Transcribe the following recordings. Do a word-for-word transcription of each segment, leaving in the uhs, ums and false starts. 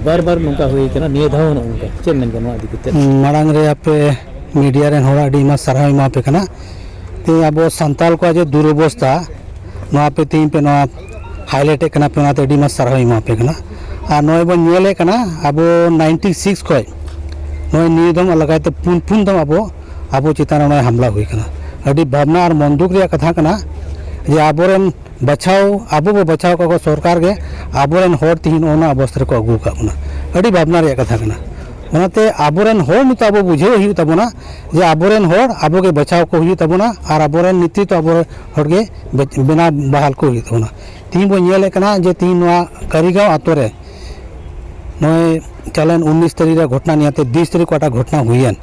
ᱵᱟᱨ ᱵᱟᱨ ᱱᱚᱝᱠᱟ ᱦᱩᱭ ᱠᱟᱱᱟ, ᱱᱤᱭᱟᱹ ᱫᱷᱟᱣ ᱦᱚᱸ ᱱᱚᱜᱼᱚ ᱱᱚᱝᱠᱟ᱾ ᱪᱮᱫ ᱮᱢ ᱢᱮᱱ ᱠᱮᱭᱟ ᱱᱚᱣᱟ ᱤᱫᱤ ᱠᱟᱛᱮ? ᱢᱟᱲᱟᱝ ᱨᱮ ᱟᱯᱮ ᱢᱤᱰᱤᱭᱟ ᱨᱮᱱ ᱦᱚᱲ ᱟᱹᱰᱤ ᱟᱭᱢᱟ ᱥᱟᱨᱦᱟᱣ ᱮᱢᱟ ᱯᱮ ᱠᱟᱱᱟ᱾ ᱛᱮᱦᱮᱧ ᱟᱵᱚ ᱥᱟᱱᱛᱟᱲ ᱠᱚᱣᱟᱜ ᱡᱮ ᱫᱩᱨᱚᱵᱚᱥᱛᱷᱟ, ᱱᱚᱣᱟ ᱯᱮ ᱛᱮᱦᱮᱧ ᱯᱮ ᱱᱚᱣᱟ ᱦᱟᱭᱞᱟᱭᱤᱴ ᱮᱫ ᱠᱟᱱᱟ ᱯᱮ, ᱚᱱᱟᱛᱮ ᱟᱹᱰᱤ ᱟᱭᱢᱟ ᱥᱟᱨᱦᱟᱣ ᱮᱢᱟ ᱯᱮ ᱠᱟᱱᱟ᱾ ᱟᱨ ᱱᱚᱜᱼᱚᱭ ᱵᱚᱱ ᱧᱮᱞᱮᱫ ᱠᱟᱱᱟ, ᱟᱵᱚ ᱱᱟᱭᱤᱱᱴᱤ ᱥᱤᱠᱥ ᱠᱷᱚᱱ ᱱᱚᱜᱼᱚᱭ ᱱᱤᱭᱟᱹ ᱫᱚᱢ ᱞᱟᱜᱟᱭ ᱛᱮ ᱯᱩᱱ ᱯᱩᱱ ᱫᱚᱢ ᱟᱵᱚ ᱟᱵᱚ ᱪᱮᱛᱟᱱ ᱨᱮ ᱱᱚᱜᱼᱚᱭ ᱦᱟᱢᱞᱟ ᱦᱩᱭ ᱠᱟᱱᱟ᱾ ᱟᱹᱰᱤ ᱵᱷᱟᱵᱽᱱᱟ ᱟᱨ ᱢᱚᱱ ᱫᱩᱠ ᱨᱮᱭᱟᱜ ᱠᱟᱛᱷᱟ ᱠᱟᱱᱟ ᱡᱮ ᱟᱵᱚᱨᱮᱱ ᱵᱟᱪᱷᱟᱣ, ᱟᱵᱚ ᱵᱚ ᱵᱟᱪᱷᱟᱣ ᱠᱟᱜ ᱠᱚ ᱥᱚᱨᱠᱟᱨ ᱜᱮ ᱟᱵᱚᱨᱮᱱ ᱦᱚᱲ ᱛᱮᱦᱮᱧ ᱱᱚᱜᱼᱚ ᱱᱚᱣᱟ ᱚᱵᱚᱥᱛᱟ ᱨᱮᱠᱚ ᱟᱹᱜᱩ ᱟᱠᱟᱫ ᱵᱚᱱᱟ᱾ ᱟᱹᱰᱤ ᱵᱷᱟᱵᱽᱱᱟ ᱨᱮᱭᱟᱜ ᱠᱟᱛᱷᱟ ᱠᱟᱱᱟ᱾ ᱚᱱᱟᱛᱮ ᱟᱵᱚᱨᱮᱱ ᱦᱚᱲ ᱱᱤᱛᱚᱜ ᱟᱵᱚ ᱵᱩᱡᱷᱟᱹᱣ ᱦᱩᱭᱩᱜ ᱛᱟᱵᱚᱱᱟ ᱡᱮ ᱟᱵᱚᱨᱮᱱ ᱦᱚᱲ ᱟᱵᱚ ᱜᱮ ᱵᱟᱪᱷᱟᱣ ᱠᱚ ᱦᱩᱭᱩᱜ ᱛᱟᱵᱚᱱᱟ ᱟᱨ ᱟᱵᱚᱨᱮᱱ ᱱᱮᱛᱨᱤᱛᱵ ᱟᱵᱚ ᱦᱚᱲ ᱜᱮ ᱵᱮ-, ᱵᱮᱱᱟᱣ ᱵᱟᱦᱟᱞ ᱠᱚ ᱦᱩᱭᱩᱜ ᱛᱟᱵᱚᱱᱟ᱾ ᱛᱮᱦᱮᱧ ᱵᱚᱱ ᱧᱮᱞᱮᱫ ᱠᱟᱱᱟ ᱡᱮ ᱛᱮᱦᱮᱧ ᱱᱚᱣᱟ ᱠᱟᱹᱨᱤᱜᱟᱸᱣ ᱟᱛᱳ ᱨᱮ ᱱᱚᱜᱼᱚᱭ ᱪᱟᱞᱟᱣᱮᱱ ᱩᱱᱤᱥ ᱛᱟᱹᱨᱤᱠᱷ ᱨᱮ ᱜᱷᱚᱴᱚᱱᱟ ᱱᱤᱭᱟᱹᱛᱮ ᱵᱤᱥ ᱛᱟᱹᱨᱤᱠᱷ ᱚᱠᱟᱴᱟᱜ ᱜᱷᱚᱴᱚᱱᱟ ᱦᱩᱭᱮᱱ,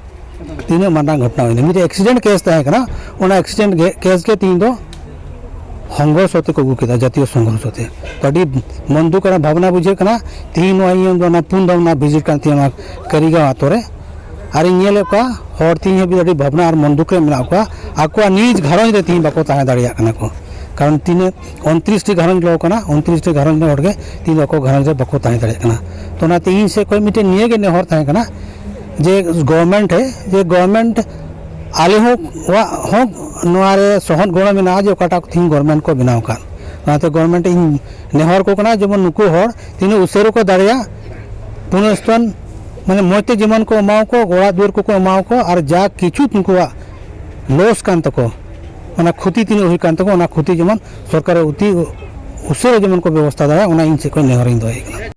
ᱛᱤᱱᱟᱹᱜ ᱢᱟᱨᱟᱝ ᱜᱷᱚᱴᱚᱱᱟ ᱦᱩᱭᱱᱟ, ᱢᱤᱫᱴᱮᱱ ᱮᱠᱥᱤᱰᱮᱱᱴ ᱠᱮᱥ ᱛᱟᱦᱮᱸ ᱠᱟᱱᱟ, ᱚᱱᱟ ᱮᱠᱥᱤᱰᱮᱱᱴ ᱜᱮ-, ᱠᱮᱥ ᱜᱮ ᱛᱮᱦᱮᱧ ᱫᱚ ᱥᱚᱝᱜᱷᱚᱨᱥᱚ ᱛᱮᱠᱚ ᱟᱹᱜᱩ ᱠᱮᱫᱟ, ᱡᱟᱛᱤᱭᱚ ᱥᱚᱝᱜᱷᱚᱨᱥᱚ ᱛᱮ᱾ ᱛᱚ ᱟᱹᱰᱤ ᱢᱚᱱ ᱫᱩᱠ ᱟᱨ ᱵᱷᱟᱵᱽᱱᱟ ᱵᱩᱡᱷᱟᱹᱜ ᱠᱟᱱᱟ᱾ ᱛᱮᱦᱮᱧ ᱱᱚᱣᱟ ᱤᱧ ᱫᱚ ᱚᱱᱟ ᱯᱩᱱ ᱫᱚᱢ ᱚᱱᱟ ᱵᱷᱤᱡᱤᱴ ᱠᱟᱱ ᱛᱤᱧᱟᱹ ᱱᱚᱣᱟ ᱠᱟᱹᱨᱤᱜᱟᱸᱣ ᱟᱛᱳ ᱨᱮ, ᱟᱨᱤᱧ ᱧᱮᱞᱮᱫ ᱠᱚᱣᱟ ᱦᱚᱲ ᱛᱮᱦᱮᱧ ᱦᱟᱹᱵᱤᱡ ᱟᱹᱰᱤ ᱵᱷᱟᱵᱽᱱᱟ ᱟᱨ ᱢᱚᱱ ᱫᱩᱠ ᱨᱮ ᱢᱮᱱᱟᱜ ᱠᱚᱣᱟ᱾ ᱟᱠᱚᱣᱟᱜ ᱱᱤᱡᱽ ᱜᱷᱟᱨᱚᱸᱡᱽ ᱨᱮ ᱛᱮᱦᱮᱧ ᱵᱟᱠᱚ ᱛᱟᱦᱮᱸ ᱫᱟᱲᱮᱭᱟᱜ ᱠᱟᱱᱟ ᱠᱚ, ᱠᱟᱨᱚᱱ ᱛᱤᱱᱟᱹᱜ ᱩᱱᱛᱨᱤᱥ ᱴᱤ ᱜᱷᱟᱨᱚᱸᱡᱽ ᱞᱚ ᱠᱟᱱᱟ, ᱩᱱᱛᱨᱤᱥ ᱴᱤ ᱜᱷᱟᱨᱚᱸᱡᱽ ᱨᱮᱱ ᱦᱚᱲ ᱜᱮ ᱛᱮᱦᱮᱧ ᱫᱚ ᱟᱠᱚ ᱜᱷᱟᱨᱚᱸᱡᱽ ᱨᱮ ᱵᱟᱠᱚ ᱛᱟᱦᱮᱸ ᱫᱟᱲᱮᱭᱟᱜ ᱠᱟᱱᱟ᱾ ᱛᱚ ᱚᱱᱟᱛᱮ ᱤᱧ ᱥᱮᱫ ᱠᱷᱚᱱ ᱢᱤᱫᱴᱮᱱ ᱱᱤᱭᱟᱹ ᱜᱮ ᱱᱮᱦᱚᱨ ᱛᱟᱦᱮᱸ ᱠᱟᱱᱟ ᱡᱮ ᱜᱚᱵᱷᱚᱨᱢᱮᱱᱴ ᱦᱮ, ᱡᱮ ᱜᱚᱵᱷᱚᱨᱢᱮᱱᱴ ᱟᱞᱮ ᱦᱚᱸ ᱚᱲᱟᱜ ᱦᱚᱸ ᱱᱚᱣᱟ ᱨᱮ ᱥᱚᱦᱚᱫ ᱜᱚᱲᱚ ᱢᱮᱱᱟᱜᱼᱟ ᱡᱮ ᱚᱠᱟᱴᱟᱜ ᱛᱮᱦᱮᱧ ᱜᱚᱵᱷᱚᱨᱢᱮᱱᱴ ᱠᱚ ᱵᱮᱱᱟᱣ ᱟᱠᱟᱫ᱾ ᱚᱱᱟᱛᱮ ᱜᱚᱵᱷᱚᱨᱢᱮᱱᱴ ᱤᱧ ᱱᱮᱦᱚᱨ ᱠᱚ ᱠᱟᱱᱟ ᱡᱮᱢᱚᱱ ᱱᱩᱠᱩ ᱦᱚᱲ ᱛᱤᱱᱟᱹᱜ ᱩᱥᱟᱹᱨᱟ ᱠᱚ ᱫᱟᱲᱮᱭᱟᱜ ᱯᱩᱱᱚᱨᱥᱛᱷᱟᱱ ᱢᱟᱱᱮ ᱢᱚᱡᱽ ᱛᱮ ᱡᱮᱢᱚᱱ ᱠᱚ ᱮᱢᱟᱣ ᱠᱚ, ᱚᱲᱟᱜ ᱫᱩᱣᱟᱹᱨ ᱠᱚᱠᱚ ᱮᱢᱟᱣ ᱠᱚ, ᱟᱨ ᱡᱟ ᱠᱤᱪᱷᱩ ᱩᱱᱠᱩᱣᱟᱜ ᱞᱚᱥ ᱠᱟᱱ ᱛᱟᱠᱚ, ᱚᱱᱟ ᱠᱷᱚᱛᱤ ᱛᱤᱱᱟᱹᱜ ᱦᱩᱭ ᱠᱟᱱ ᱛᱟᱠᱚ, ᱚᱱᱟ ᱠᱷᱚᱛᱤ ᱡᱮᱢᱚᱱ ᱥᱚᱨᱠᱟᱨ ᱚᱛᱤ ᱩᱥᱟᱹᱨᱟ ᱡᱮᱢᱚᱱ ᱠᱚ ᱵᱮᱵᱚᱥᱛᱷᱟ ᱫᱟᱲᱮᱭᱟᱜ, ᱚᱱᱟ ᱤᱧ ᱥᱮᱫ ᱠᱷᱚᱱ ᱱᱮᱦᱚᱨᱤᱧ ᱫᱚᱦᱚᱭᱮᱫ ᱠᱟᱱᱟ᱾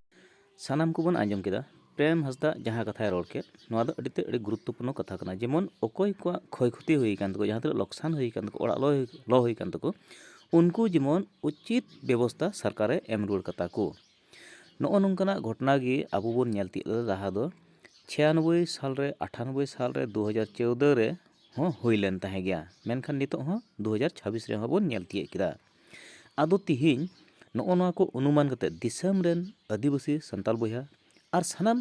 ᱥᱟᱱᱟᱢ ᱠᱚᱵᱚᱱ ᱟᱸᱡᱚᱢ ᱠᱮᱫᱟ ᱯᱨᱮᱢ ᱦᱟᱸᱥᱫᱟ ᱡᱟᱦᱟᱸ ᱠᱟᱛᱷᱟᱭ ᱨᱚᱲ ᱠᱮᱫ, ᱱᱚᱣᱟ ᱫᱚ ᱟᱹᱰᱤ ᱛᱮᱫ ᱟᱹᱰᱤ ᱜᱩᱨᱩᱛᱛᱚᱯᱩᱨᱱᱚ ᱠᱟᱛᱷᱟ ᱠᱟᱱᱟ᱾ ᱡᱮᱢᱚᱱ ᱚᱠᱚᱭ ᱠᱚᱣᱟᱜ ᱠᱷᱚᱭ ᱠᱷᱚᱛᱤ ᱦᱩᱭ ᱟᱠᱟᱱ ᱛᱟᱠᱚ, ᱡᱟᱦᱟᱸ ᱛᱤᱱᱟᱹᱜ ᱞᱚᱠᱥᱟᱱ ᱦᱩᱭ ᱟᱠᱟᱱ ᱛᱟᱠᱚ, ᱚᱲᱟᱜ ᱞᱚ, ᱞᱚ ᱦᱩᱭ ᱟᱠᱟᱱ ᱛᱟᱠᱚ, ᱩᱱᱠᱩ ᱡᱮᱢᱚᱱ ᱩᱪᱤᱛ ᱵᱮᱵᱚᱥᱛᱷᱟ ᱥᱚᱨᱠᱟᱨᱮ ᱮᱢ ᱨᱩᱣᱟᱹᱲ ᱠᱟᱛᱟ ᱠᱚ᱾ ᱱᱚᱜᱼᱚ ᱱᱚᱝᱠᱟᱱᱟᱜ ᱜᱷᱚᱴᱚᱱᱟ ᱜᱮ ᱟᱵᱚ ᱵᱚᱱ ᱧᱮᱞ ᱛᱤᱭᱳᱜ ᱞᱮᱫᱟ ᱞᱟᱦᱟ ᱫᱚ᱾ ᱪᱷᱤᱭᱟᱱᱚᱵᱵᱳᱭ ᱥᱟᱞ ᱨᱮ, ᱟᱴᱷᱟᱱᱚᱵᱵᱳᱭ ᱥᱟᱞ ᱨᱮ, ᱫᱩ ᱦᱟᱡᱟᱨ ᱪᱳᱣᱫᱟᱹ ᱨᱮ ᱦᱚᱸ ᱦᱩᱭ ᱞᱮᱱ ᱛᱟᱦᱮᱸ ᱜᱮᱭᱟ, ᱢᱮᱱᱠᱷᱟᱱ ᱱᱤᱛᱚᱜ ᱦᱚᱸ ᱫᱩ ᱦᱟᱡᱟᱨ ᱪᱷᱟᱵᱵᱤᱥ ᱨᱮᱦᱚᱸ ᱵᱚᱱ ᱧᱮᱞ ᱛᱤᱭᱳᱜ ᱠᱮᱫᱟ᱾ ᱟᱫᱚ ᱛᱤᱦᱤᱧ ᱱᱚᱜᱼᱚ ᱱᱚᱣᱟ ᱠᱚ ᱚᱱᱩᱢᱟᱱ ᱠᱟᱛᱮ ᱫᱤᱥᱚᱢ ᱨᱮᱱ ᱟᱹᱫᱤᱵᱟᱹᱥᱤ ᱥᱟᱱᱛᱟᱲ ᱵᱚᱭᱦᱟ ᱟᱨ ᱥᱟᱱᱟᱢ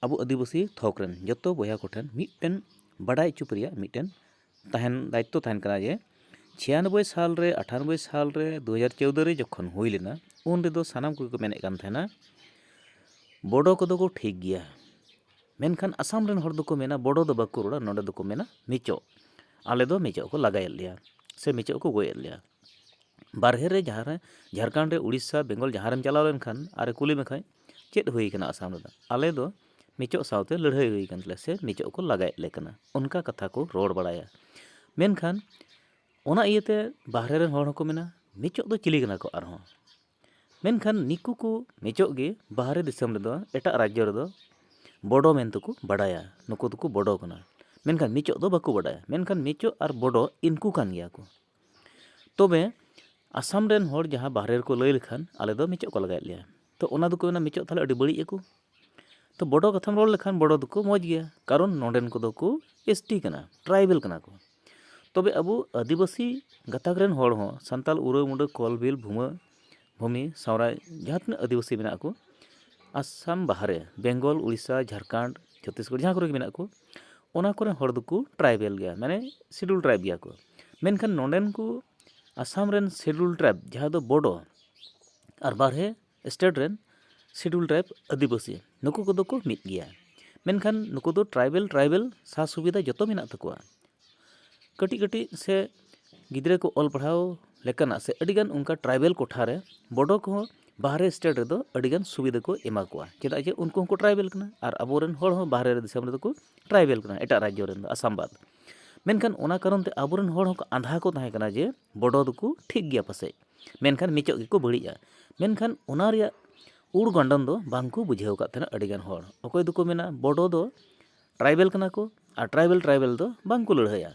ᱟᱵᱚ ᱟᱹᱫᱤᱵᱟᱹᱥᱤ ᱛᱷᱚᱠ ᱨᱮᱱ ᱡᱚᱛᱚ ᱵᱚᱭᱦᱟ ᱠᱚᱴᱷᱮᱱ ᱢᱤᱫᱴᱮᱱ ᱵᱟᱰᱟᱭ ᱦᱚᱪᱚ ᱯᱮ ᱨᱮᱭᱟᱜ ᱢᱤᱫᱴᱮᱱ ᱛᱟᱦᱮᱱ ᱫᱟᱭᱤᱛᱛᱚ ᱛᱟᱦᱮᱱ ᱠᱟᱱᱟ ᱡᱮ ᱪᱷᱤᱭᱟᱱᱚᱵᱵᱳᱭ ᱥᱟᱞ ᱨᱮ, ᱟᱴᱷᱟᱱᱚᱵᱵᱳᱭ ᱥᱟᱞ ᱨᱮ, ᱫᱩ ᱦᱟᱡᱟᱨ ᱪᱳᱣᱫᱟᱹ ᱨᱮ ᱡᱚᱠᱷᱚᱱ ᱦᱩᱭ ᱞᱮᱱᱟ, ᱩᱱ ᱨᱮᱫᱚ ᱥᱟᱱᱟᱢ ᱠᱚᱜᱮ ᱠᱚ ᱢᱮᱱᱮᱫ ᱠᱟᱱ ᱛᱟᱦᱮᱱᱟ ᱵᱚᱰᱚ ᱠᱚᱫᱚ ᱠᱚ ᱴᱷᱤᱠ ᱜᱮᱭᱟ, ᱢᱮᱱᱠᱷᱟᱱ ᱟᱥᱟᱢ ᱨᱮᱱ ᱦᱚᱲ ᱫᱚᱠᱚ ᱢᱮᱱᱟ, ᱵᱚᱰᱚ ᱫᱚ ᱵᱟᱠᱚ ᱨᱚᱲᱟ, ᱱᱚᱰᱮ ᱫᱚᱠᱚ ᱢᱮᱱᱟ ᱢᱤᱪᱚᱜ᱾ ᱟᱞᱮ ᱫᱚ ᱢᱤᱪᱚᱜ ᱠᱚ ᱞᱟᱜᱟᱭᱮᱫ ᱞᱮᱭᱟ ᱥᱮ ᱢᱤᱪᱚᱜ ᱠᱚ ᱜᱚᱡ ᱮᱫ ᱞᱮᱭᱟ᱾ ᱵᱟᱨᱦᱮ ᱨᱮ ᱡᱟᱦᱟᱸ ᱨᱮ, ᱡᱷᱟᱲᱠᱷᱚᱸᱰ ᱨᱮ, ᱩᱲᱤᱥᱥᱟ, ᱵᱮᱝᱜᱚᱞ ᱡᱟᱦᱟᱸ ᱨᱮᱢ ᱪᱟᱞᱟᱣ ᱞᱮᱱᱠᱷᱟᱱ ᱟᱨᱮ ᱠᱩᱞᱤ ᱢᱮᱠᱷᱟᱱ, "ᱪᱮᱫ ᱦᱩᱭ ᱠᱟᱱᱟ ᱟᱥᱟᱢ ᱨᱮᱫᱚ?" "ᱟᱞᱮ ᱫᱚ ᱢᱤᱪᱚᱜ ᱥᱟᱶᱛᱮ ᱞᱟᱹᱲᱦᱟᱹᱭ ᱦᱩᱭ ᱠᱟᱱ ᱛᱟᱞᱮᱭᱟ ᱥᱮ ᱢᱤᱪᱚᱜ ᱠᱚ ᱞᱟᱜᱟᱭᱮᱫ ᱞᱮ ᱠᱟᱱᱟ", ᱚᱱᱠᱟ ᱠᱟᱛᱷᱟ ᱠᱚ ᱨᱚᱲ ᱵᱟᱲᱟᱭᱟ᱾ ᱢᱮᱱᱠᱷᱟᱱ ᱚᱱᱟ ᱤᱭᱟᱹᱛᱮ ᱵᱟᱦᱨᱮ ᱨᱮᱱ ᱦᱚᱲ ᱦᱚᱸᱠᱚ ᱢᱮᱱᱟ, "ᱢᱤᱪᱚᱜ ᱫᱚ ᱪᱤᱞᱤ ᱠᱟᱱᱟ ᱠᱚ ᱟᱨᱦᱚᱸ?" ᱢᱮᱱᱠᱷᱟᱱ ᱱᱤᱠᱩ ᱠᱚ ᱢᱤᱪᱚᱜ ᱜᱮ ᱵᱟᱦᱨᱮ ᱫᱤᱥᱚᱢ ᱨᱮᱫᱚ, ᱮᱴᱟᱜ ᱨᱟᱡᱽᱡᱚ ᱨᱮᱫᱚ ᱵᱚᱰᱚ ᱢᱮᱱᱛᱮᱠᱚ ᱵᱟᱰᱟᱭᱟ, ᱱᱩᱠᱩ ᱫᱚᱠᱚ ᱵᱚᱰᱚ ᱠᱟᱱᱟ᱾ ᱢᱮᱱᱠᱷᱟᱱ ᱢᱤᱪᱚᱜ ᱫᱚ ᱵᱟᱠᱚ ᱵᱟᱰᱟᱭᱟ᱾ ᱢᱮᱱᱠᱷᱟᱱ ᱢᱤᱪᱚᱜ ᱟᱨ ᱵᱚᱰᱚ ᱤᱱᱠᱩ ᱠᱟᱱ ᱜᱮᱭᱟ ᱠᱚ᱾ ᱛᱚᱵᱮ ᱟᱥᱟᱢ ᱨᱮᱱ ᱦᱚᱲ ᱡᱟᱦᱟᱸ ᱵᱟᱦᱨᱮ ᱨᱮᱠᱚ ᱞᱟᱹᱭ ᱞᱮᱠᱷᱟᱱ, "ᱟᱞᱮ ᱫᱚ ᱢᱤᱪᱚᱜ ᱠᱚ ᱞᱟᱜᱟᱭᱮᱫ ᱞᱮᱭᱟ", ᱛᱚ ᱚᱱᱟ ᱫᱚᱠᱚ ᱢᱮᱱᱟ, "ᱢᱤᱪᱚᱜ ᱛᱟᱦᱞᱮ ᱟᱹᱰᱤ ᱵᱟᱹᱲᱤᱡ ᱟᱠᱚ?" ᱛᱚ ᱵᱚᱰᱚ ᱠᱟᱛᱷᱟᱢ ᱨᱚᱲ ᱞᱮᱠᱷᱟᱱ ᱵᱚᱰᱚ ᱫᱚᱠᱚ ᱢᱚᱡᱽ ᱜᱮᱭᱟ, ᱠᱟᱨᱚᱱ ᱱᱚᱰᱮᱱ ᱠᱚᱫᱚ ᱠᱚ ᱮᱥ ᱴᱤ ᱠᱟᱱᱟ, ᱴᱨᱟᱭᱵᱮᱞ ᱠᱟᱱᱟ ᱠᱚ᱾ ᱛᱚᱵᱮ ᱟᱵᱚ ᱟᱹᱫᱤᱵᱟᱹᱥᱤ ᱜᱟᱛᱟᱠ ᱨᱮᱱ ᱦᱚᱲ ᱦᱚᱸ, ᱥᱟᱱᱛᱟᱞ, ᱩᱨᱟᱹᱣ, ᱢᱩᱰᱟᱹ, ᱠᱳᱞ, ᱵᱷᱤᱞ, ᱵᱷᱩᱢᱟᱹ, ᱵᱷᱩᱢᱤ, ᱥᱟᱶᱨᱟᱭ, ᱡᱟᱦᱟᱸ ᱛᱤᱱᱟᱹᱜ ᱟᱹᱫᱤᱵᱟᱹᱥᱤ ᱢᱮᱱᱟᱜ ᱠᱚ, ᱟᱥᱟᱢ ᱵᱟᱦᱨᱮ, ᱵᱮᱝᱜᱚᱞ, ᱩᱲᱤᱥᱥᱟ, ᱡᱷᱟᱲᱠᱷᱚᱸᱰ, ᱪᱷᱚᱛᱛᱤᱥᱜᱚᱲ, ᱡᱟᱦᱟᱸ ᱠᱚᱨᱮ ᱜᱮ ᱢᱮᱱᱟᱜ ᱠᱚ, ᱚᱱᱟ ᱠᱚᱨᱮᱱ ᱦᱚᱲ ᱫᱚᱠᱚ ᱴᱨᱟᱭᱵᱮᱞ ᱜᱮᱭᱟ, ᱢᱟᱱᱮ ᱥᱤᱰᱩᱞ ᱴᱨᱟᱭᱤᱵ ᱜᱮᱭᱟ ᱠᱚ᱾ ᱢᱮᱱᱠᱷᱟᱱ ᱱᱚᱰᱮᱱ ᱠᱚ ᱟᱥᱟᱢ ᱨᱮᱱ ᱥᱤᱰᱩᱞ ᱴᱨᱟᱭᱤᱵ, ᱡᱟᱦᱟᱸ ᱫᱚ ᱵᱚᱰᱚ, ᱟᱨ ᱵᱟᱨᱦᱮ ᱥᱴᱮᱴ ᱨᱮᱱ ᱥᱤᱰᱩᱞ ᱴᱨᱟᱭᱤᱵ ᱟᱹᱫᱤᱵᱟᱹᱥᱤ, ᱱᱩᱠᱩ ᱠᱚᱫᱚ ᱠᱚ ᱢᱤᱫ ᱜᱮᱭᱟ᱾ ᱢᱮᱱᱠᱷᱟᱱ ᱱᱩᱠᱩ ᱫᱚ ᱴᱨᱟᱭᱵᱮᱞ, ᱴᱨᱟᱭᱵᱮᱞ ᱥᱟᱦ ᱥᱩᱵᱤᱫᱷᱟ ᱡᱚᱛᱚ ᱢᱮᱱᱟᱜ ᱛᱟᱠᱚᱣᱟ᱾ ᱠᱟᱹᱴᱤᱡ ᱠᱟᱹᱴᱤᱡ ᱥᱮ ᱜᱤᱫᱽᱨᱟᱹ ᱠᱚ ᱚᱞ ᱯᱟᱲᱦᱟᱣ ᱞᱮᱠᱟᱱᱟᱜ ᱥᱮ ᱟᱹᱰᱤᱜᱟᱱ ᱚᱱᱠᱟ ᱴᱨᱟᱭᱵᱮᱞ ᱠᱚᱴᱷᱟ ᱨᱮ ᱵᱚᱰᱚ ᱠᱚᱦᱚᱸ ᱵᱟᱦᱨᱮ ᱥᱴᱮᱴ ᱨᱮᱫᱚ ᱟᱹᱰᱤᱜᱟᱱ ᱥᱩᱵᱤᱫᱷᱟ ᱠᱚ ᱮᱢᱟ ᱠᱚᱣᱟ, ᱪᱮᱫᱟᱜ ᱡᱮ ᱩᱱᱠᱩ ᱦᱚᱸᱠᱚ ᱴᱨᱟᱭᱵᱮᱞ ᱠᱟᱱᱟ ᱟᱨ ᱟᱵᱚᱨᱮᱱ ᱦᱚᱲ ᱦᱚᱸ ᱵᱟᱦᱨᱮ ᱫᱤᱥᱚᱢ ᱨᱮᱫᱚ ᱠᱚ ᱴᱨᱟᱭᱵᱮᱞ ᱠᱟᱱᱟ, ᱮᱴᱟᱜ ᱨᱟᱡᱽᱡᱚ ᱨᱮᱱ ᱫᱚ, ᱟᱥᱟᱢ ᱵᱟᱫ᱾ ᱢᱮᱱᱠᱷᱟᱱ ᱚᱱᱟ ᱠᱟᱨᱚᱱ ᱛᱮ ᱟᱵᱚᱨᱮᱱ ᱦᱚᱲ ᱦᱚᱸᱠᱚ ᱟᱸᱫᱷᱟ ᱠᱚ ᱛᱟᱦᱮᱸ ᱠᱟᱱᱟ ᱡᱮ ᱵᱚᱰᱚ ᱫᱚᱠᱚ ᱴᱷᱤᱠ ᱜᱮᱭᱟ ᱯᱟᱥᱮᱡ, ᱢᱮᱱᱠᱷᱟᱱ ᱢᱤᱪᱚᱜ ᱜᱮᱠᱚ ᱵᱟᱹᱲᱤᱡᱼᱟ᱾ ᱢᱮᱱᱠᱷᱟᱱ ᱚᱱᱟ ᱨᱮᱭᱟᱜ ᱩᱲ ᱜᱟᱱᱰᱚᱱ ᱫᱚ ᱵᱟᱝᱠᱚ ᱵᱩᱡᱷᱟᱹᱣ ᱟᱠᱟᱫ ᱛᱟᱦᱮᱱᱟ ᱟᱹᱰᱤᱜᱟᱱ ᱦᱚᱲ᱾ ᱚᱠᱚᱭ ᱫᱚᱠᱚ ᱢᱮᱱᱟ ᱵᱚᱰᱚ ᱫᱚ ᱴᱨᱟᱭᱵᱮᱞ ᱠᱟᱱᱟ ᱠᱚ ᱟᱨ ᱴᱨᱟᱭᱵᱮᱞ ᱴᱨᱟᱭᱵᱮᱞ ᱫᱚ ᱵᱟᱝᱠᱚ ᱞᱟᱹᱲᱦᱟᱹᱭᱟ᱾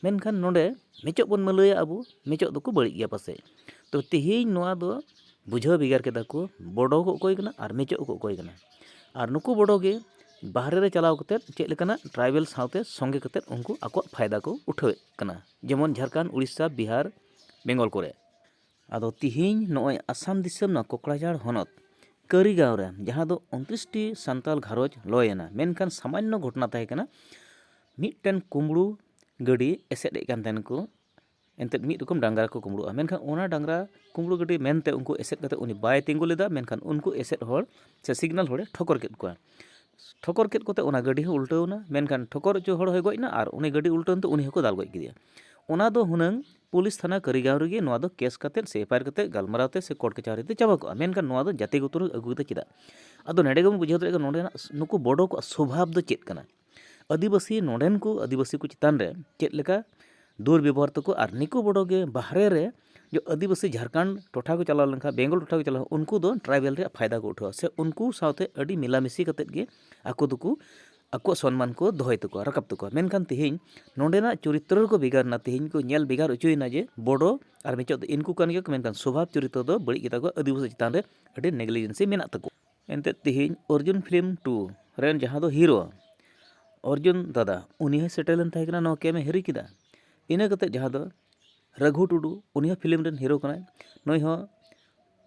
ᱢᱮᱱᱠᱷᱟᱱ ᱱᱚᱰᱮ ᱢᱤᱪᱚᱜ ᱵᱚᱱ ᱢᱟᱹᱞᱟᱹᱭᱟ ᱟᱵᱚ, ᱢᱤᱪᱚᱜ ᱫᱚᱠᱚ ᱵᱟᱹᱲᱤᱡ ᱜᱮᱭᱟ ᱯᱟᱥᱮᱡ᱾ ᱛᱚ ᱛᱮᱦᱮᱧ ᱱᱚᱣᱟ ᱫᱚ ᱵᱩᱡᱷᱟᱹᱣ ᱵᱷᱮᱜᱟᱨ ᱠᱮᱫᱟ ᱠᱚ, ᱵᱚᱰᱚ ᱠᱚ ᱚᱠᱚᱭ ᱠᱟᱱᱟ ᱟᱨ ᱢᱤᱪᱚᱜ ᱠᱚ ᱚᱠᱚᱭ ᱠᱟᱱᱟ᱾ ᱟᱨ ᱱᱩᱠᱩ ᱵᱚᱰᱚ ᱜᱮ ᱵᱟᱦᱨᱮ ᱨᱮ ᱪᱟᱞᱟᱣ ᱠᱟᱛᱮᱫ ᱪᱮᱫ ᱞᱮᱠᱟᱱᱟᱜ ᱴᱨᱟᱭᱵᱮᱞ ᱥᱟᱶᱛᱮ ᱥᱚᱸᱜᱮ ᱠᱟᱛᱮᱫ ᱩᱱᱠᱩ ᱟᱠᱚᱣᱟᱜ ᱯᱷᱟᱭᱫᱟ ᱠᱚ ᱩᱴᱷᱟᱹᱣᱮᱫ ᱠᱟᱱᱟ, ᱡᱮᱢᱚᱱ ᱡᱷᱟᱲᱠᱷᱚᱸᱰ, ᱩᱲᱤᱥᱥᱟ, ᱵᱤᱦᱟᱨ, ᱵᱮᱝᱜᱚᱞ ᱠᱚᱨᱮ᱾ ᱟᱫᱚ ᱛᱤᱦᱤᱧ ᱱᱚᱜᱼᱚᱭ ᱟᱥᱟᱢ ᱫᱤᱥᱚᱢ ᱱᱚᱣᱟ ᱠᱚᱠᱲᱟᱡᱷᱟᱲ ᱦᱚᱱᱚᱛ ᱠᱟᱹᱨᱤᱜᱟᱸᱣ ᱨᱮ, ᱡᱟᱦᱟᱸ ᱫᱚ ᱩᱱᱛᱨᱤᱥ ᱴᱤ ᱥᱟᱱᱛᱟᱲ ᱜᱷᱟᱨᱚᱸᱡᱽ ᱞᱚᱭ ᱮᱱᱟ, ᱢᱮᱱᱠᱷᱟᱱ ᱥᱟᱢᱟᱱᱱᱚ ᱜᱷᱚᱴᱚᱱᱟ ᱛᱟᱦᱮᱸ ᱠᱟᱱᱟ᱾ ᱢᱤᱫᱴᱮᱱ ᱠᱩᱢᱵᱽᱲᱩ ᱜᱟᱹᱰᱤ ᱮᱥᱮᱫ ᱮᱫ ᱠᱟᱱ ᱛᱟᱦᱮᱱ ᱠᱚ ᱮᱱᱛᱮᱫ ᱢᱤᱫ ᱨᱚᱠᱚᱢ ᱰᱟᱝᱨᱟ ᱠᱚ ᱠᱩᱢᱵᱽᱲᱩᱜᱼᱟ᱾ ᱢᱮᱱᱠᱷᱟᱱ ᱚᱱᱟ ᱰᱟᱝᱨᱟ ᱠᱩᱢᱵᱽᱲᱩ ᱜᱟᱹᱰᱤ ᱢᱮᱱᱛᱮ ᱩᱱᱠᱩ ᱮᱥᱮᱫ ᱠᱟᱛᱮ ᱩᱱᱤ ᱵᱟᱭ ᱛᱤᱸᱜᱩ ᱞᱮᱫᱟ, ᱢᱮᱱᱠᱷᱟᱱ ᱩᱱᱠᱩ ᱮᱥᱮᱫ ᱦᱚᱲ ᱥᱮ ᱥᱤᱜᱽᱱᱟᱞ ᱦᱚᱲᱮ ᱴᱷᱚᱠᱚᱨ ᱠᱮᱫ ᱠᱚᱣᱟ᱾ ᱴᱷᱚᱠᱚᱨ ᱠᱮᱫ ᱠᱚᱛᱮ ᱚᱱᱟ ᱜᱟᱹᱰᱤ ᱦᱚᱸ ᱩᱞᱴᱟᱹᱣ ᱮᱱᱟ, ᱢᱮᱱᱠᱷᱟᱱ ᱴᱷᱚᱠᱚᱨ ᱦᱚᱪᱚ ᱦᱚᱲ ᱦᱚᱸᱭ ᱜᱚᱡ ᱮᱱᱟ ᱟᱨ ᱩᱱᱤ ᱜᱟᱹᱰᱤ ᱩᱞᱴᱟᱹᱣ ᱮᱱᱛᱮ ᱩᱱᱤ ᱦᱚᱸᱠᱚ ᱫᱟᱞ ᱜᱚᱡ ᱠᱮᱫᱮᱭᱟ᱾ ᱚᱱᱟ ᱫᱚ ᱦᱩᱱᱟᱹᱝ ᱯᱩᱞᱤᱥ ᱛᱷᱟᱱᱟ ᱠᱟᱹᱨᱤᱜᱟᱸᱣ ᱨᱮᱜᱮ ᱱᱚᱣᱟ ᱫᱚ ᱠᱮᱥ ᱠᱟᱛᱮᱫ ᱥᱮ ᱮᱯᱷ ᱟᱭ ᱟᱨ ᱠᱟᱛᱮᱫ ᱜᱟᱞᱢᱟᱨᱟᱣ ᱛᱮ ᱥᱮ ᱠᱳᱨᱴ ᱠᱟᱪᱷᱟᱨᱤ ᱛᱮ ᱪᱟᱵᱟ ᱠᱚᱜᱼᱟ, ᱢᱮᱱᱠᱷᱟᱱ ᱱᱚᱣᱟ ᱫᱚ ᱡᱟᱹᱛᱤ ᱜᱚᱛᱚ ᱨᱮ ᱟᱹᱜᱩ ᱠᱮᱫᱟ᱾ ᱪᱮᱫᱟᱜ? ᱟᱫᱚ ᱱᱚᱰᱮ ᱜᱮᱵᱚᱱ ᱵᱩᱡᱷᱟᱹᱣ ᱫᱟᱲᱮᱭᱟᱜ ᱠᱟᱱᱟ ᱱᱚᱰᱮᱱᱟᱜ ᱱᱩᱠᱩ ᱵᱚᱰᱚ ᱠᱚᱣᱟᱜ ᱥᱚᱵᱷᱟᱵᱽ ᱫᱚ ᱪᱮᱫ ᱠᱟᱱᱟ᱾ ᱟᱹᱫᱤᱵᱟᱹᱥᱤ, ᱱᱚᱰᱮᱱ ᱠᱚ ᱟᱹᱫᱤᱵᱟᱹᱥᱤ ᱠᱚ ᱪᱮᱛᱟᱱ ᱨᱮ ᱪᱮᱫ ᱞᱮᱠᱟ ᱫᱩᱨᱵᱮᱵᱚᱦᱟᱨ ᱛᱟᱠᱚ, ᱟᱨ ᱱᱤᱠᱩ ᱵᱚᱰᱚ ᱜᱮ ᱵᱟᱦᱨᱮ ᱨᱮ ᱡᱚ ᱟᱹᱫᱤᱵᱟᱹᱥᱤ ᱡᱷᱟᱲᱠᱷᱚᱸᱰ ᱴᱚᱴᱷᱟ ᱠᱚ ᱪᱟᱞᱟᱣ ᱞᱮᱱᱠᱷᱟᱱ, ᱵᱮᱝᱜᱚᱞ ᱴᱚᱴᱷᱟ ᱠᱚ ᱪᱟᱞᱟᱣ, ᱩᱱᱠᱩ ᱫᱚ ᱴᱨᱟᱭᱵᱮᱞ ᱨᱮᱭᱟᱜ ᱯᱷᱟᱭᱫᱟ ᱠᱚ ᱩᱴᱷᱟᱹᱣᱟ ᱥᱮ ᱩᱱᱠᱩ ᱥᱟᱶᱛᱮ ᱟᱹᱰᱤ ᱢᱮᱞᱟᱢᱤᱥᱤ ᱠᱟᱛᱮᱫ ᱜᱮ ᱟᱠᱚ ᱫᱚᱠᱚ ᱟᱠᱚᱣᱟᱜ ᱥᱚᱱᱢᱟᱱ ᱠᱚ ᱫᱚᱦᱚᱭ ᱛᱟᱠᱚᱣᱟ, ᱨᱟᱠᱟᱵ ᱛᱟᱠᱚᱣᱟ᱾ ᱢᱮᱱᱠᱷᱟᱱ ᱛᱮᱦᱮᱧ ᱱᱚᱰᱮᱱᱟᱜ ᱪᱚᱨᱤᱛᱨᱚ ᱨᱮᱠᱚ ᱵᱷᱮᱜᱟᱨ ᱮᱱᱟ, ᱛᱮᱦᱮᱧ ᱠᱚ ᱧᱮᱞ ᱵᱷᱮᱜᱟᱨ ᱦᱚᱪᱚᱭᱮᱱᱟ ᱡᱮ ᱵᱚᱰᱚ ᱟᱨ ᱢᱤᱪᱚᱜ ᱫᱚ ᱤᱱᱠᱩ ᱠᱟᱱ ᱜᱮᱭᱟ ᱠᱚ, ᱢᱮᱱᱠᱷᱟᱱ ᱥᱚᱵᱷᱟᱵᱽ ᱪᱚᱨᱤᱛᱨᱚ ᱫᱚ ᱵᱟᱹᱲᱤᱡ ᱜᱮᱛᱟ ᱠᱚᱣᱟ, ᱟᱹᱫᱤᱵᱟᱹᱥᱤ ᱪᱮᱛᱟᱱ ᱨᱮ ᱟᱹᱰᱤ ᱱᱮᱜᱽᱞᱤᱡᱮᱱᱥᱤ ᱢᱮᱱᱟᱜ ᱛᱟᱠᱚᱣᱟ᱾ ᱮᱱᱛᱮᱫ ᱛᱮᱦᱮᱧ ᱚᱨᱡᱩᱱ ᱯᱷᱤᱞᱢ ᱴᱩ ᱨᱮᱱ ᱡᱟᱦᱟᱸ ᱫᱚ ᱦᱤᱨᱳ ᱚᱨᱡᱩᱱ ᱫᱟᱫᱟ, ᱩᱱᱤ ᱦᱚᱸᱭ ᱥᱮᱴᱮᱨ ᱞᱮᱱ ᱛᱟᱦᱮᱸ ᱠᱟᱱᱟ ᱱᱚᱣᱟ ᱠᱮᱢ ᱮ ᱦᱤᱨᱤ ᱠᱮᱫᱟ᱾ ᱤᱱᱟᱹ ᱠᱟᱛᱮᱫ ᱡᱟᱦᱟᱸ ᱫᱚ ᱨᱟᱹᱜᱷᱩ ᱴᱩᱰᱩ, ᱩᱱᱤ ᱦᱚᱸ ᱯᱷᱤᱞᱢ ᱨᱮᱱ ᱦᱤᱨᱳ ᱠᱟᱱᱟᱭ, ᱱᱩᱭ ᱦᱚᱸ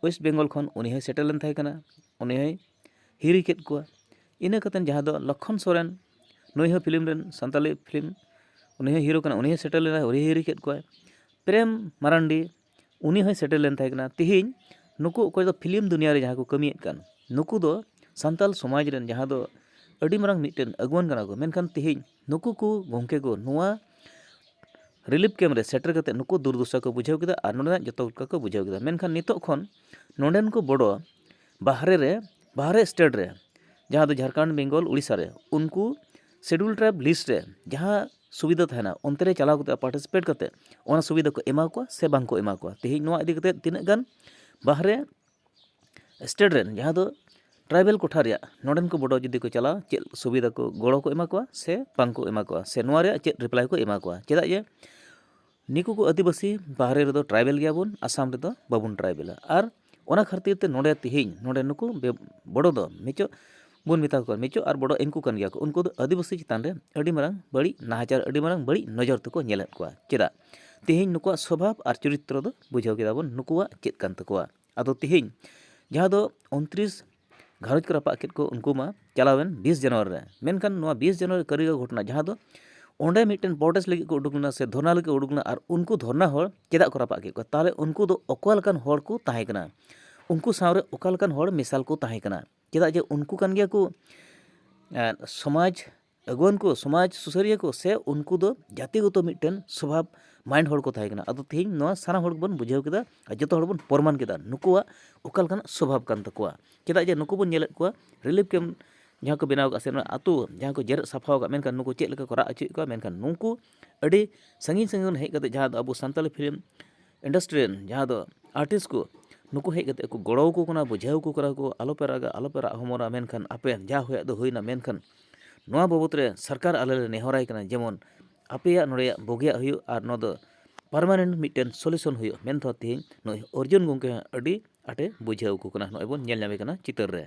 ᱳᱭᱮᱥᱴ ᱵᱮᱝᱜᱚᱞ ᱠᱷᱚᱱ ᱩᱱᱤ ᱦᱚᱸᱭ ᱥᱮᱴᱮᱨ ᱞᱮᱱ ᱛᱟᱦᱮᱸ ᱠᱟᱱᱟ, ᱩᱱᱤ ᱦᱚᱸᱭ ᱦᱤᱨᱤ ᱠᱮᱫ ᱠᱚᱣᱟ᱾ ᱤᱱᱟᱹ ᱠᱟᱛᱮᱫ ᱡᱟᱦᱟᱸ ᱫᱚ ᱞᱚᱠᱠᱷᱚᱱ ᱥᱚᱨᱮᱱ, ᱱᱩᱭ ᱦᱚᱸ ᱯᱷᱤᱞᱢ ᱨᱮᱱ, ᱥᱟᱱᱛᱟᱞᱤ ᱯᱷᱤᱞᱢ, ᱩᱱᱤ ᱦᱚᱸ ᱦᱤᱨᱳ ᱠᱟᱱᱟ, ᱩᱱᱤ ᱦᱚᱸᱭ ᱥᱮᱴᱮᱨ ᱞᱮᱱᱟ, ᱩᱱᱤ ᱦᱚᱸᱭ ᱦᱤᱨᱤ ᱠᱮᱫ ᱠᱚᱣᱟᱭ᱾ ᱯᱨᱮᱢ ᱢᱟᱨᱟᱱᱰᱤ, ᱩᱱᱤ ᱦᱚᱸᱭ ᱥᱮᱴᱮᱨ ᱞᱮᱱ ᱛᱟᱦᱮᱸ ᱠᱟᱱᱟ᱾ ᱛᱮᱦᱮᱧ ᱱᱩᱠᱩ ᱚᱠᱚᱭ ᱫᱚ ᱯᱷᱤᱞᱢ ᱫᱩᱱᱤᱭᱟᱹ ᱨᱮ ᱡᱟᱦᱟᱸ ᱠᱚ ᱠᱟᱹᱢᱤᱭᱮᱫ ᱠᱟᱱ, ᱱᱩᱠᱩ ᱫᱚ ᱥᱟᱱᱛᱟᱞ ᱥᱚᱢᱟᱡᱽ ᱨᱮᱱ ᱡᱟᱦᱟᱸ ᱫᱚ ᱟᱹᱰᱤ ᱢᱟᱨᱟᱝ ᱢᱤᱫᱴᱮᱱ ᱟᱹᱜᱩᱣᱟᱹᱱ ᱠᱟᱱᱟ ᱠᱚ, ᱢᱮᱱᱠᱷᱟᱱ ᱛᱮᱦᱮᱧ ᱱᱩᱠᱩ ᱠᱚ ᱜᱚᱢᱠᱮ ᱠᱚ ᱱᱚᱣᱟ ᱨᱤᱞᱤᱯ ᱠᱮᱢᱯ ᱨᱮ ᱥᱮᱴᱮᱨ ᱠᱟᱛᱮ ᱱᱩᱠᱩ ᱫᱩᱨᱫᱚᱥᱟ ᱠᱚ ᱵᱩᱡᱷᱟᱹᱣ ᱠᱮᱫᱟ ᱟᱨ ᱱᱚᱰᱮᱱᱟᱜ ᱡᱚᱛᱚ ᱞᱮᱠᱟ ᱠᱚ ᱵᱩᱡᱷᱟᱹᱣ ᱠᱮᱫᱟ᱾ ᱢᱮᱱᱠᱷᱟᱱ ᱱᱤᱛᱚᱜ ᱠᱷᱚᱱ ᱱᱚᱰᱮᱱ ᱠᱚ ᱵᱚᱰᱚ ᱵᱟᱦᱨᱮ ᱨᱮ, ᱵᱟᱦᱨᱮ ᱥᱴᱮᱴ ᱨᱮ, ᱡᱟᱦᱟᱸ ᱫᱚ ᱡᱷᱟᱲᱠᱷᱚᱸᱰ, ᱵᱮᱝᱜᱚᱞ, ᱩᱲᱤᱥᱥᱟ ᱨᱮ, ᱩᱱᱠᱩ ᱥᱮᱰᱩᱞ ᱴᱨᱟᱭᱤᱵᱽ ᱞᱤᱥᱴ ᱨᱮ ᱡᱟᱦᱟᱸ ᱥᱩᱵᱤᱫᱷᱟ ᱛᱟᱦᱮᱱᱟ, ᱚᱱᱛᱮ ᱨᱮ ᱪᱟᱞᱟᱣ ᱠᱟᱛᱮ ᱯᱟᱨᱴᱤᱥᱤᱯᱮᱴ ᱠᱟᱛᱮ ᱚᱱᱟ ᱥᱩᱵᱤᱫᱷᱟ ᱠᱚ ᱮᱢᱟ ᱠᱚᱣᱟ ᱥᱮ ᱵᱟᱝ ᱠᱚ ᱮᱢᱟ ᱠᱚᱣᱟ᱾ ᱛᱮᱦᱮᱧ ᱱᱚᱣᱟ ᱤᱫᱤ ᱠᱟᱛᱮ ᱛᱤᱱᱟᱹᱜ ᱜᱟᱱ ᱵᱟᱦᱨᱮ ᱥᱴᱮᱴ ᱨᱮᱱ, ᱡᱟᱦᱟᱸ ᱫᱚ ᱴᱨᱟᱭᱵᱮᱞ ᱠᱚᱴᱷᱟ ᱨᱮᱭᱟᱜ, ᱱᱚᱰᱮᱱ ᱠᱚ ᱵᱚᱰᱚ ᱡᱩᱫᱤ ᱠᱚ ᱪᱟᱞᱟᱜᱼᱟ, ᱪᱮᱫ ᱥᱩᱵᱤᱫᱷᱟ ᱠᱚ, ᱜᱚᱲᱚ ᱠᱚ ᱮᱢᱟ ᱠᱚᱣᱟ ᱥᱮ ᱵᱟᱝ ᱠᱚ ᱮᱢᱟ ᱠᱚᱣᱟ, ᱥᱮ ᱱᱚᱣᱟ ᱨᱮᱭᱟᱜ ᱪᱮᱫ ᱨᱤᱯᱞᱟᱭ ᱠᱚ ᱮᱢᱟ ᱠᱚᱣᱟ? ᱪᱮᱫᱟᱜ ᱡᱮ ᱱᱤᱠᱩ ᱠᱚ ᱟᱹᱫᱤᱵᱟᱹᱥᱤ ᱵᱟᱦᱨᱮ ᱨᱮᱫᱚ ᱴᱨᱟᱭᱵᱮᱞ ᱜᱮᱭᱟᱵᱚᱱ, ᱟᱥᱟᱢ ᱨᱮᱫᱚ ᱵᱟᱵᱚᱱ ᱴᱨᱟᱭᱵᱮᱞᱟ᱾ ᱟᱨ ᱚᱱᱟ ᱠᱷᱟᱹᱛᱤᱨ ᱛᱮ ᱱᱚᱰᱮ ᱛᱮᱦᱮᱧ ᱱᱚᱰᱮ ᱱᱩᱠᱩ ᱵᱮ-, ᱵᱚᱰᱚ ᱫᱚ ᱢᱮᱪᱚ ᱵᱚᱱ ᱢᱮᱛᱟ ᱠᱚᱣᱟ, ᱢᱮᱪᱚ ᱟᱨ ᱵᱚᱰᱚ ᱤᱱᱠᱩ ᱠᱟᱱ ᱜᱮᱭᱟ ᱠᱚ᱾ ᱩᱱᱠᱩ ᱫᱚ ᱟᱹᱫᱤᱵᱟᱹᱥᱤ ᱪᱮᱛᱟᱱ ᱨᱮ ᱟᱹᱰᱤ ᱢᱟᱨᱟᱝ ᱵᱟᱹᱲᱤᱡ ᱱᱟᱦᱟᱪᱟᱨ, ᱟᱹᱰᱤ ᱢᱟᱨᱟᱝ ᱵᱟᱹᱲᱤᱡ ᱱᱚᱡᱚᱨ ᱛᱮᱠᱚ ᱧᱮᱞᱮᱫ ᱠᱚᱣᱟ᱾ ᱪᱮᱫᱟᱜ? ᱛᱮᱦᱮᱧ ᱱᱩᱠᱩᱣᱟᱜ ᱥᱚᱵᱷᱟᱵᱽ ᱟᱨ ᱪᱚᱨᱤᱛᱨᱚ ᱫᱚ ᱵᱩᱡᱷᱟᱹᱣ ᱠᱮᱫᱟ ᱵᱚᱱ ᱱᱩᱠᱩᱣᱟᱜ ᱪᱮᱫ ᱠᱟᱱ ᱛᱟᱠᱚᱣᱟ᱾ ᱟᱫᱚ ᱛᱮᱦᱮᱧ ᱡᱟᱦᱟᱸ ᱫᱚ ᱩᱱᱛᱨᱤᱥ ᱜᱷᱟᱨᱚᱸᱡᱽ ᱠᱚ ᱨᱟᱯᱟᱜ ᱠᱮᱫ ᱠᱚ, ᱩᱱᱠᱩ ᱢᱟ ᱪᱟᱞᱟᱣᱮᱱ ᱵᱤᱥ ᱡᱟᱱᱩᱣᱟᱨᱤ ᱨᱮ᱾ ᱢᱮᱱᱠᱷᱟᱱ ᱱᱚᱣᱟ ᱵᱤᱥ ᱡᱟᱱᱩᱣᱟᱨᱤ ᱠᱟᱹᱨᱤᱜᱟᱹᱣ ᱜᱷᱚᱴᱚᱱᱟ, ᱡᱟᱦᱟᱸ ᱫᱚ ᱚᱸᱰᱮ ᱢᱤᱫᱴᱮᱱ ᱯᱨᱚᱴᱮᱥᱴ ᱞᱟᱹᱜᱤᱫ ᱠᱚ ᱩᱰᱩᱠ ᱞᱮᱱᱟ ᱥᱮ ᱫᱷᱚᱨᱱᱟ ᱞᱟᱹᱜᱤᱫ ᱠᱚ ᱩᱰᱩᱠ ᱞᱮᱱᱟ, ᱟᱨ ᱩᱱᱠᱩ ᱫᱷᱚᱨᱱᱟ ᱦᱚᱲ ᱪᱮᱫᱟᱜ ᱠᱚ ᱨᱟᱯᱟᱜ ᱠᱮᱫ ᱠᱚᱣᱟ? ᱛᱟᱦᱚᱞᱮ ᱩᱱᱠᱩ ᱫᱚ ᱚᱠᱟ ᱞᱮᱠᱟᱱ ᱦᱚᱲ ᱠᱚ ᱛᱟᱦᱮᱸ ᱠᱟᱱᱟ? ᱩᱱᱠᱩ ᱥᱟᱶᱨᱮ ᱚᱠᱟ ᱞᱮᱠᱟᱱ ᱦᱚᱲ ᱢᱮᱥᱟᱞ ᱠᱚ ᱛᱟᱦᱮᱸ ᱠᱟᱱᱟ? ᱪᱮᱫᱟᱜ ᱡᱮ ᱩᱱᱠᱩ ᱠᱟᱱ ᱜᱮᱭᱟ ᱠᱚ, ᱮᱸ, ᱥᱚᱢᱟᱡᱽ ᱟᱹᱜᱩᱣᱟᱹᱱ ᱠᱚ, ᱥᱚᱢᱟᱡᱽ ᱥᱩᱥᱟᱹᱨᱤᱭᱟᱹ ᱠᱚ, ᱥᱮ ᱩᱱᱠᱩ ᱫᱚ ᱡᱟᱹᱛᱤᱜᱚᱛᱚ ᱢᱤᱫᱴᱮᱱ ᱥᱚᱵᱷᱟᱵᱽ ᱢᱟᱭᱤᱱᱰ ᱦᱚᱲ ᱠᱚ ᱛᱟᱦᱮᱸ ᱠᱟᱱᱟ? ᱟᱫᱚ ᱛᱮᱦᱮᱧ ᱱᱚᱣᱟ ᱥᱟᱱᱟᱢ ᱦᱚᱲ ᱜᱮᱵᱚᱱ ᱵᱩᱡᱷᱟᱹᱣ ᱠᱮᱫᱟ ᱟᱨ ᱡᱚᱛᱚ ᱦᱚᱲ ᱵᱚᱱ ᱯᱨᱚᱢᱟᱱ ᱠᱮᱫᱟ ᱱᱩᱠᱩᱣᱟᱜ ᱚᱠᱟ ᱞᱮᱠᱟᱱᱟᱜ ᱥᱚᱵᱷᱟᱵᱽ ᱠᱟᱱ ᱛᱟᱠᱚᱣᱟ᱾ ᱪᱮᱫᱟᱜ ᱡᱮ ᱱᱩᱠᱩ ᱵᱚᱱ ᱧᱮᱞᱮᱫ ᱠᱚᱣᱟ ᱨᱤᱞᱤᱯᱷ ᱠᱮᱢᱯ ᱡᱟᱦᱟᱸ ᱠᱚ ᱵᱮᱱᱟᱣ ᱠᱟᱜᱼᱟ ᱥᱮ ᱚᱱᱟ ᱟᱹᱛᱩ ᱡᱟᱦᱟᱸ ᱠᱚ ᱡᱮᱨᱮᱫ ᱥᱟᱯᱷᱟ ᱟᱠᱟᱫ, ᱢᱮᱱᱠᱷᱟᱱ ᱱᱩᱠᱩ ᱪᱮᱫ ᱞᱮᱠᱟ ᱠᱚ ᱨᱟᱜ ᱦᱚᱪᱚᱭᱮᱫ ᱠᱚᱣᱟ? ᱢᱮᱱᱠᱷᱟᱱ ᱱᱩᱠᱩ ᱟᱹᱰᱤ ᱥᱟᱺᱜᱤᱧ ᱥᱟᱺᱜᱤᱧ ᱠᱷᱚᱱ ᱦᱮᱡ ᱠᱟᱛᱮ ᱡᱟᱦᱟᱸ ᱫᱚ ᱟᱵᱚ ᱥᱟᱱᱛᱟᱲᱤ ᱯᱷᱤᱞᱢ ᱤᱱᱰᱟᱥᱴᱨᱤ ᱨᱮᱱ ᱡᱟᱦᱟᱸ ᱫᱚ ᱟᱨᱴᱤᱥᱴ ᱠᱚ, ᱱᱩᱠᱩ ᱦᱮᱡ ᱠᱟᱛᱮ ᱠᱚ ᱜᱚᱲᱚ ᱟᱠᱚ ᱠᱟᱱᱟ, ᱵᱩᱡᱷᱟᱹᱣ ᱟᱠᱚ ᱠᱟᱱᱟ ᱠᱚ, "ᱟᱞᱚᱯᱮ ᱨᱟᱜᱟ, ᱟᱞᱚᱯᱮ ᱨᱟᱜ ᱦᱚᱢᱚᱨᱟ, ᱢᱮᱱᱠᱷᱟᱱ ᱟᱯᱮ ᱡᱟ ᱦᱩᱭᱟᱜ ᱫᱚ ᱦᱩᱭᱱᱟ, ᱢᱮᱱᱠᱷᱟᱱ ᱱᱚᱣᱟ ᱵᱟᱵᱚᱛ ᱨᱮ ᱥᱚᱨᱠᱟᱨ ᱟᱞᱮ ᱞᱮ ᱱᱮᱦᱚᱨᱟᱭ ᱠᱟᱱᱟ ᱡᱮᱢᱚᱱ ᱟᱯᱮᱭᱟᱜ ᱱᱚᱰᱮᱭᱟᱜ ᱵᱩᱜᱤᱭᱟᱜ ᱦᱩᱭᱩᱜ ᱟᱨ ᱱᱚᱣᱟ ᱫᱚ ᱯᱟᱨᱢᱟᱱᱮᱱᱴ ᱢᱤᱫᱴᱮᱱ ᱥᱚᱞᱩᱥᱚᱱ ᱦᱩᱭᱩᱜ", ᱢᱮᱱᱛᱮ ᱛᱮᱦᱮᱧ ᱱᱩᱭ ᱚᱨᱡᱩᱱ ᱜᱚᱢᱠᱮ ᱦᱚᱸ ᱟᱹᱰᱤ ᱟᱸᱴᱮ ᱵᱩᱡᱷᱟᱹᱣ ᱟᱠᱚ ᱠᱟᱱᱟ᱾ ᱱᱚᱜᱼᱚᱭ ᱵᱚᱱ ᱧᱮᱞ ᱧᱟᱢᱮ ᱠᱟᱱᱟ ᱪᱤᱛᱟᱹᱨ ᱨᱮ᱾